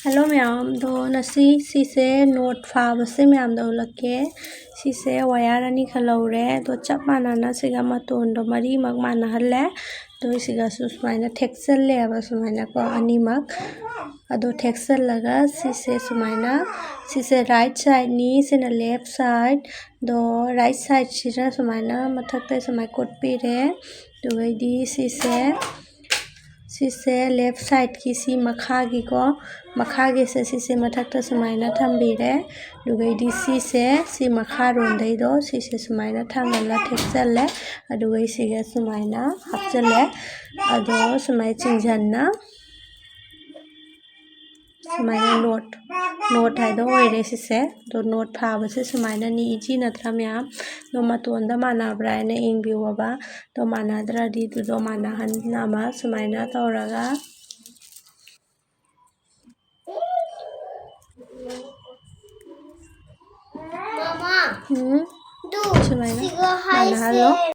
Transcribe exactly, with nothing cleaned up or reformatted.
Hello ꯃꯌꯥꯝ, ꯑꯗꯣ ꯉꯁꯤ ꯁꯤꯁꯦ ꯅꯣꯠ ꯐꯥꯕꯁꯦ ꯃꯌꯥꯝꯗ ꯎꯠꯂꯛꯀꯦ꯫ ꯁꯤꯁꯦ ꯋꯥꯌꯔ ꯑꯅꯤꯈꯛ ꯂꯧꯔꯦ, ꯑꯗꯣ ꯆꯞ ꯃꯥꯟꯅꯅ ꯁꯤꯒ ꯃꯇꯣꯟꯗꯣ ꯃꯔꯤꯃꯛ ꯃꯥꯟꯅꯍꯜꯂꯦ꯫ ꯑꯗꯣ ꯁꯤꯒꯁꯨ ꯁꯨꯃꯥꯏꯅ ꯊꯦꯛꯆꯜꯂꯦꯕ, ꯁꯨꯃꯥꯏꯅꯀꯣ ꯑꯅꯤꯃꯛ꯫ ꯑꯗꯣ ꯊꯦꯛꯆꯜꯂꯒ ꯁꯤꯁꯦ ꯁꯨꯃꯥꯏꯅ, ꯁꯤꯁꯦ ꯔꯥꯏꯠ ꯁꯥꯏꯠꯅꯤ, ꯁꯤꯅ ꯂꯦꯐ ꯁꯥꯏꯠ꯫ ꯑꯗꯣ ꯔꯥꯏꯠ ꯁꯥꯏꯠꯁꯤꯅ ꯁꯨꯃꯥꯏꯅ ꯃꯊꯛꯇ ꯁꯨꯃꯥꯏꯅ ꯀꯣꯠꯄꯤꯔꯦ꯫ ꯑꯗꯨꯒꯩꯗꯤ ꯁꯤꯁꯦ ꯁꯤꯁꯦ ꯂꯦꯐ ꯁꯥꯏꯠꯀꯤ ꯁꯤ ꯃꯈꯥꯒꯤꯀꯣ, ꯃꯈꯥꯒꯤꯁꯦ ꯁꯤꯁꯦ ꯃꯊꯛꯇ ꯁꯨꯃꯥꯏꯅ ꯊꯝꯕꯤꯔꯦ꯫ ꯑꯗꯨꯒꯩꯗꯤ ꯁꯤꯁꯦ, ꯁꯤ ꯃꯈꯥꯔꯣꯝꯗꯩꯗꯣ ꯁꯤꯁꯦ ꯁꯨꯃꯥꯏꯅ ꯊꯝꯃꯒ ꯊꯦꯛꯆꯜꯂꯦ꯫ ꯑꯗꯨꯒ ꯁꯤꯒ ꯁꯨꯃꯥꯏꯅ ꯍꯥꯞꯆꯜꯂꯦ꯫ ꯑꯗꯣ ꯁꯨꯃꯥꯏꯅ ꯆꯤꯡꯖꯟꯅ ꯁꯨꯃꯥꯏꯅ ꯅꯣꯠ, ꯅꯣꯠ ꯍꯥꯏꯗꯣ ꯑꯣꯏꯔꯦ ꯁꯤꯁꯦ꯫ ꯑꯗꯣ ꯅꯣꯠ ꯐꯥꯕꯁꯦ ꯁꯨꯃꯥꯏꯅꯅꯤ, ꯏꯖꯤ ꯅꯠꯇ꯭ꯔꯥ ꯃꯌꯥꯝ? ꯑꯗꯣ ꯃꯇꯣꯟꯗ ꯃꯥꯟꯅꯕ꯭ꯔꯥ ꯍꯥꯏꯅ ꯌꯦꯡꯕꯤꯌꯣꯕ꯫ ꯑꯗꯣ ꯃꯥꯟꯅꯗ꯭ꯔꯗꯤ ꯑꯗꯨꯗꯣ ꯃꯥꯟꯅꯍꯟꯅꯕ ꯁꯨꯃꯥꯏꯅ ꯇꯧꯔꯒ ꯃꯃꯥ, ꯎꯝ, ꯑꯗꯨ ꯁꯨꯃꯥꯏꯅ ꯁꯤꯒ ꯃꯥꯟꯅꯍꯜꯂꯣ꯫ ꯍꯥꯏꯁꯦ